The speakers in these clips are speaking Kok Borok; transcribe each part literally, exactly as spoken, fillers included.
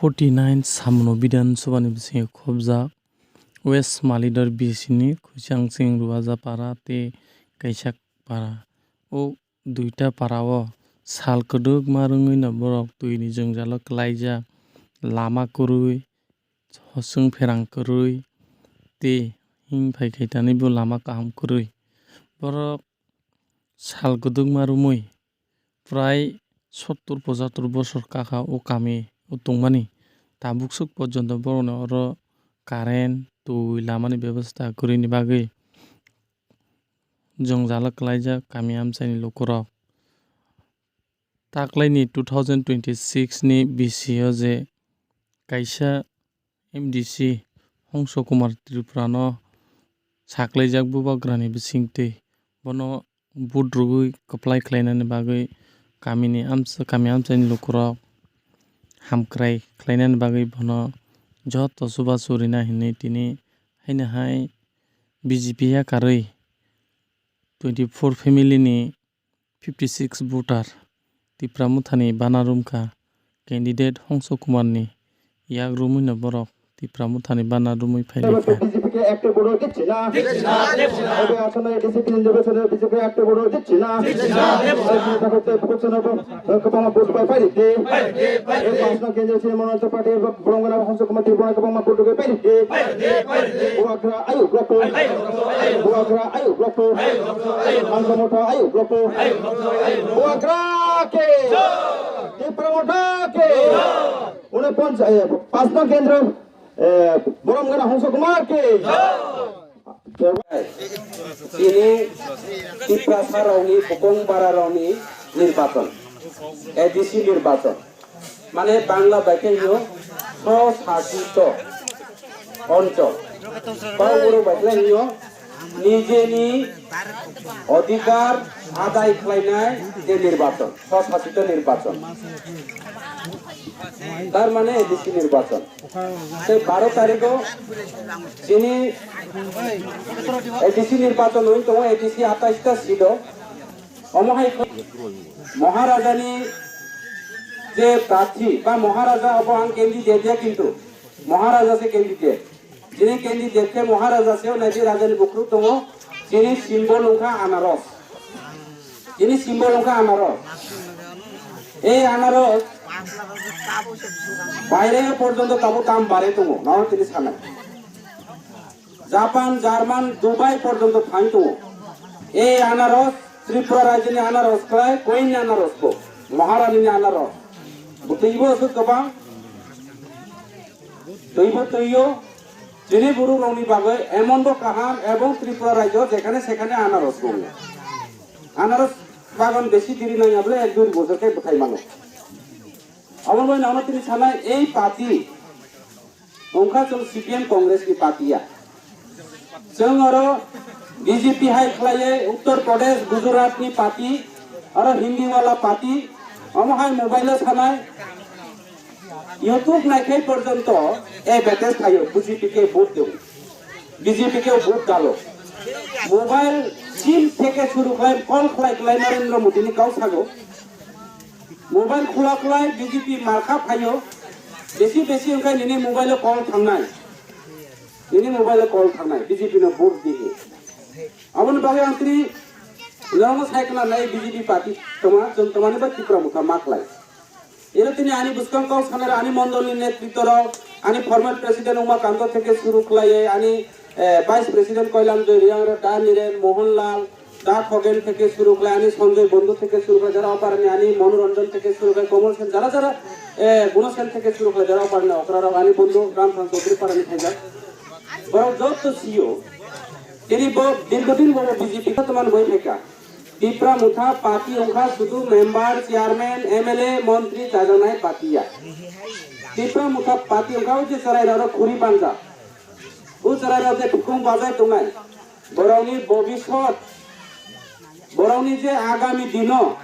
Forty nine Samno Bidhan Sabhani bisingo khobjak West Malidor B C ni Khwichangching Ruajapara tei Kaisakpara. O duita parao sal kwdwkma rwngwino borok twini jwngjalo kwlaijak, lama kwrwi, hosung pherang kwrwi tei him phai khaitani bo lama kaham kwrwi. Borok sal kwdwkma romwi prai sottur pochatur bosor kakha o kami o tongmani. Tabuk swk porjonto borokni oro current, twi, lamani bebosta kwrwini bagwi jwngjalo kwlaijak kami amchaini lukurok. Taklaini two thousand twenty six ni B C o je kaisa M D C Hongso Kumar Tripurano saklaijak bubagrani bisingtwi bono vote rwgwi kwplai khlainani bagwi kamini amcha-, kami amchaini lukurok hamkrai khlainani bagwi bono joto chubachu rina hinwi tini haino hai B J P yakarwi twenty four family ni fifty six voter Tipra Mothani bana rumkha. Candidate Hongso Kumar ni yak rumwino borok Tipra Mothani bana rumwi phailai kha. B J P ke ekta vote দিচ্ছি না। দিচ্ছি না, দিচ্ছি না। তবে আসন্ন A D C নির্বাচনে B J P একটা ভোটও দিচ্ছি না। দিচ্ছি না, দিচ্ছি না। এই চিন্তা করতে ভোট শোনাবো, কপামা ভোট পাই পারি দে। পাই দে, পাই দে। এই পাঁচ নং কেন্দ্রীয় তৃণমূল মঞ্চ পার্টি বরঙ্গনা হংস কুমার ত্রিপুরা কপামা ভোট পাই দে। পাই দে, পাই দে। Bubagra ayuk rokpo. Bubagra ayuk rokpo. Hangsamotha ayuk rokpo. Bubagra ke. Tipra Motha ke. Une ponch, eh, pas nong kendro, eh, Borom Gana Hongso Kumar ke. Chini Tiprasa rokni bukung bara rokni nirbachon, A D C nirbachon. Mane Bangla bai khe hino sosasito onchol. Kok borok bai khe hino nijeni odhikar adai khlainai je nirbachon, sosasito nirbachon. Tar mane A D C nirbachon. Tei baro tarikho chini A D C nirbachon wng tongo, A D C atais ta seat o. Omo hai khe Maharajani je prarthi ba Maharaja obo ang candidate ya, kintu Maharaja se candidate. Chini candidate khe Maharaja se, nai di Rajani bukruk tongo. Chini symbol wngkha anaros. Chini symbol wngkha anaros. Ei anaros baire porjonto tabo dam bare tongo, nao tini sanai. Japan, German, Dubai porjonto thang tongo. Ei anaros Tripura rajyoni anaros khlai, koini anaros bo, Maharani ni anaros. Bo twibo aswk kwbang, twibo twio. Chini borok rokni bagwi emon bo kaham, ebong Tripura rajyo jekhane sekhane anaros tongo. Anaros bagan besi diri nangya bole ek dui bojor khe bwthai mano. Aboni bagwi nangno tini sanai ei party wngkha chwng C P M Congress ni party ya. Chwng oro B J P hai khlaiwi Uttar Pradesh, Gujarat ni party, oro Hindi wala party, omo hai mobile o sanai, YouTube naikhai porjonto advertise phaio, B J P ke vote deo, B J P ke vote dalo. Mobile sim theke suru khlai, call khlai khlai Narendra Modi ni kok sago. Mobile khula khlai B J P markha phaio, besi besi wngkha nini mobile o call thangnai, nini mobile o call thangnai B J P no vote dihi. Aboni bagwi ang tini norokno sai khna nai B J P party tongma, chwng tongmani ba Tipra Motha ma khlai. Ero tini ani bwskang kok sanai ani mondol ni netritw rok, ani former president Uma Kanto theke suru khlaiwi ani, eh, vice president Koilam Joy Reang, Da Niren, Mohan Lal, Da Khogen theke suru khlai ani Sanjay Bondhu theke suru khlai jara oparani ani Manoranjan theke suru khlai Komol Sen jara jara, eh, Guno Sen theke suru khlai jara oparani okra rok ani bondhu Ram Than Chaudhary parani khaijak. Borok jotto sio. Tini bo dirghodin bo B J P ka teman boi phaika. Tipra Motha party wngkha sudu member, chairman, M L A, montri chajaknai party ya. Tipra Motha party wngkha o je chwrai rok khuri panja. O chwrai rok je thukung bajai tongnai. Borokni bobisot, borokni je agami dino,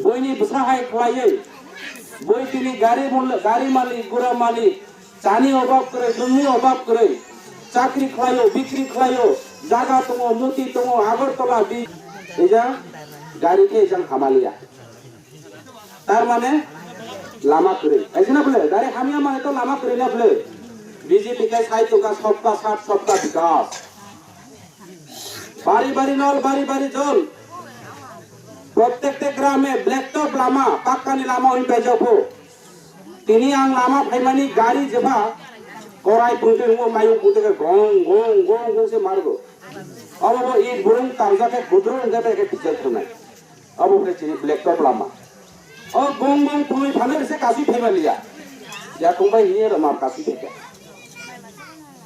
boini bwsa hai khlaiwi, boi tini gari mul-, gari malik, gura malik, chani obab kwrwi, nwngni obab kwrwi, chakri khlaio, bikri khlaio, jaga tongo, muti tongo, Agartala bi-, ejang gari khe ejang hamaliya. Tar mane, Lama kwrwi. Aisina bwle, dari hamya mane to lama kwrwi na bwle. B J P kai sai tongkha sabka saath sabka bikas. Bari bari nol, bari bari jol. Prottekta grame black top lama, pakkani lama oi paijak pho. Tini ang lama phaimani gari jepha, korai pungtwi wngo, mayung pungtwi khe gong gong gong gong se margo. Obo bo i burung tarjak khe gudrung hwnkhe bai khe bijak thwngnai. Obo khe chini black top lama. O gong gong pungwi phano se kasui phaimanliya. Ya tongbai hiye rw ma kasui phaikha.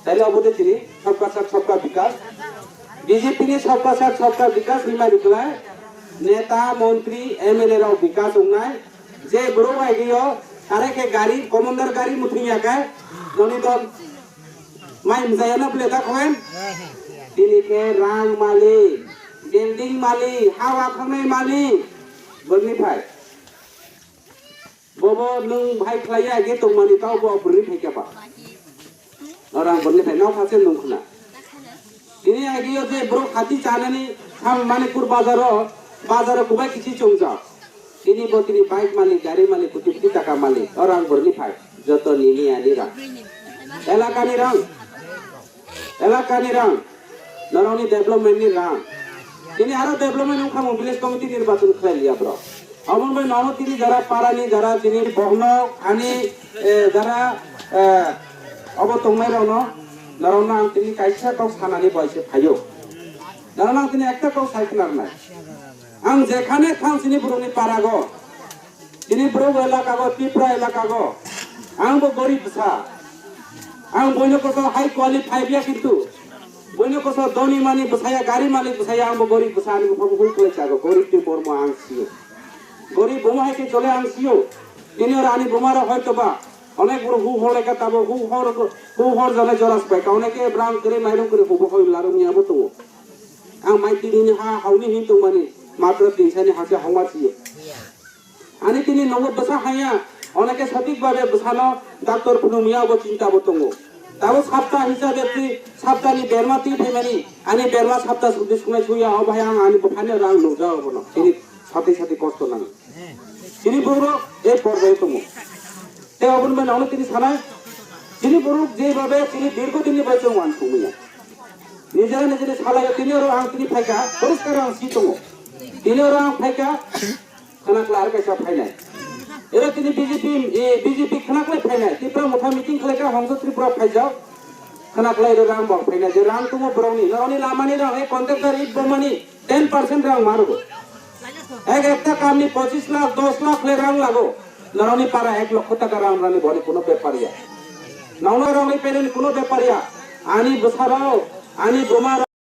Taile obo de tini sabka sath sabka bikas. B J P ni sabka sath sabka bikas hwnmani kwlai neta, montri, M L A rok bikas wngnai. Je borok bai rio, are khe gari, commander gari muthung ya khe, noni dol mai mjaya na bwle ta khoen. Tini khe rang mali, building mali, hawa khangnai mali, borni phai. Bobo nwng bhai khlaiya age tongmani tao bo bwrwi phaikha ba. Orang borni phai nao khase nwng khna. Tini age yo je borok hati chanani ham Manipur bazaro, bazaro kubai kichi chongjak. Tini bo tini bike malik, gari malik, kuti kuti taka malik. Orang borni phai. Joto nini ani rang. Elakani rang. Elakani rang, norokni development ni rang. Tini aro development wngkha mo village committee nirbachon khlai liya bro. Amon bai nono tini jara para ni jara tini bokno ani, eh, jara, eh, obo tongnai rokno norokno ang tini kaisa kok sanani bai se phaio. Norokno ang tini ekta kok sai khnar nai. Ang jekhane thang sini borokni parago. Tini borok elaka go, Tripura elaka go. Ang bo gorib bwsa. Ang boino koso high quality five ya kintu. Boino koso doni mani bwsaya, gari malik bwsaya, ang bo gorib bwsa, ani bupha bo hul kwlai chago. Gorib ni bormo ang sio. Gorib bomo hai khe chole ang sio. Tini oro ani buma rok hoito ba onek borok hu hor ekha tabo hu hor, hu hor jana jora spai ka onek ke brang kre mairung kre hubo hoi larung ya bo tongo. Ang mai tini ha hauni hin tongmani matro tin sani hase hongma sio. Ani tini nogo bwsa haya, oneke sotik babe bwsano doctor phunukmaya bo chinta bo tongo. Tabo sapta hisabe twi saptani berma twi phaimani, ani berma sapta sudi sunai suya o bhai ang ani bwphani rang nukjao bono. Tini sati sati kosto nango. Tini borok ei porjai tongo. Tei oboni bai nono tini sanai, tini borok je babe tini dirgo dinni bai chwng uansukmaya. Nijera nijera salaio tini oro ang tini phaikha, poriskar ang si tongo. Tini oro ang phaikha, Khwnaklai aro kaisa phainai. Ero tini B J P, eh, B J P khwnaklai phainai. Tipra Motha meeting khlaikha, Hongso Tripura phaijak. Khwnaklai ero rang bok phainai. Je rang tongo borokni, norokni lamani rang, eh, contractor it bomani ten percent rang marugo. Ek ekta kamni pochis lakh, dos lakh le rang lago. Norokni para ek lokho taka rang rani boni kuno bepar ya. Nono rangni peleni kuno bepar ya. Ani bwsarok, ani buma